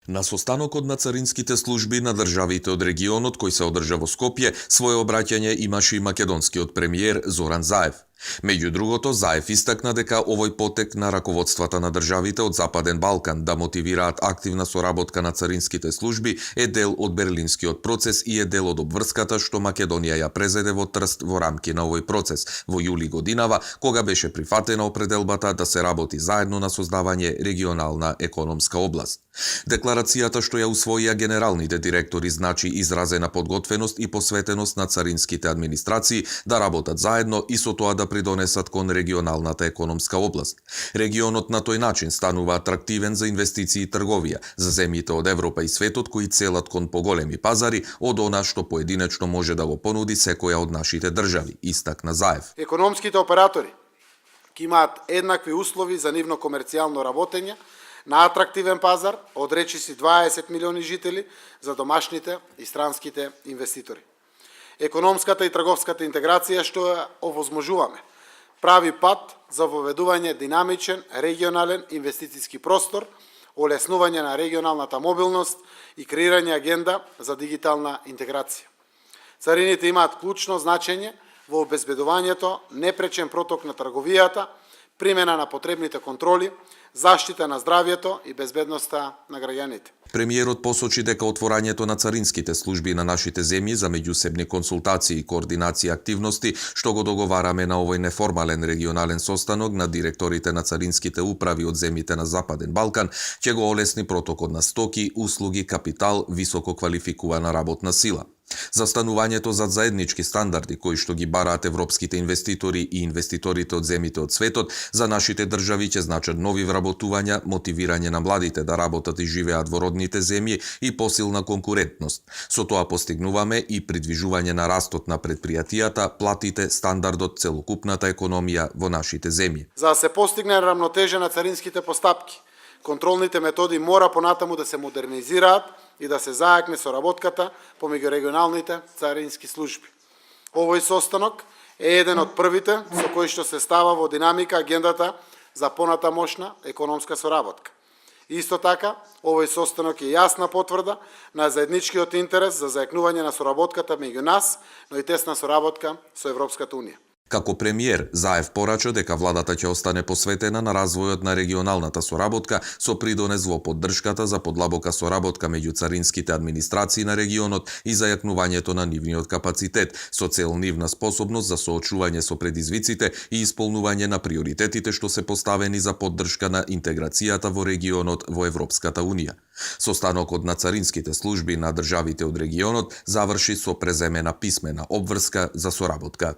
На состанокот на царинските служби на државите од регионот кој се одржа во Скопје, свое обраќање имаше и македонскиот премиер Зоран Заев. Меѓу другото, Заев истакна дека овој потек на раководствата на државите од Западен Балкан да мотивираат активна соработка на царинските служби е дел од Берлинскиот процес и е дел од обврската што Македонија ја презеде во Трст во рамки на овој процес во јули годинава, кога беше прифатена определбата да се работи заедно на создавање регионална економска област. Декларацијата што ја усвоија генералните директори значи изразена подготвеност и посветеност на царинските администрации да работат заедно и со тоа да придонесат кон регионалната економска област. Регионот на тој начин станува атрактивен за инвестиции и трговија за земјите од Европа и светот кои целат кон поголеми пазари од она што поединечно може да го понуди секоја од нашите држави, истакна Заев. Економските оператори ќе имаат еднакви услови за нивно комерцијално работење на атрактивен пазар од речиси 20 милиони жители за домашните и странските инвеститори. Економската и трговската интеграција што ја овозможуваме прави пат за воведување динамичен регионален инвестициски простор, олеснување на регионалната мобилност и креирање агенда за дигитална интеграција. Царините имаат клучно значење во обезбедувањето непречен проток на трговијата, примена на потребните контроли, заштита на здравјето и безбедноста на граѓаните. Премиерот посочи дека отворањето на царинските служби на нашите земји за меѓусебни консултации и координација активности што го договараме на овој неформален регионален состанок на директорите на царинските управи од земјите на Западен Балкан ќе го олесни протокот на стоки, услуги, капитал, високо квалификувана работна сила. Застанувањето зад заеднички стандарди кои што ги бараат европските инвеститори и инвеститорите од земјите од светот за нашите држави ќе значат нови вработувања, мотивирање на младите да работат и живеат во родните земји и посилна конкурентност. Со тоа постигнуваме и придвижување на растот на предпријатијата, платите, стандардот, целокупната економија во нашите земји. За да се постигне рамнотежа на царинските постапки, контролните методи мора понатаму да се модернизираат и да се зајакне соработката помеѓу регионалните царински служби. Овој состанок е еден од првите со кои што се става во динамика агендата за понатамошна економска соработка. Исто така, овој состанок е јасна потврда на заедничкиот интерес за зајакнување на соработката меѓу нас, но и тесна соработка со Европската унија. Како премиер, Заев порача дека владата ќе остане посветена на развојот на регионалната соработка со придонес во поддршката за подлабока соработка меѓу царинските администрации на регионот и зајакнувањето на нивниот капацитет со цел нивна способност за соочување со предизвиците и исполнување на приоритетите што се поставени за поддршка на интеграцијата во регионот во Европската унија. Состанокот на царинските служби на државите од регионот заврши со преземена писмена обврска за соработка.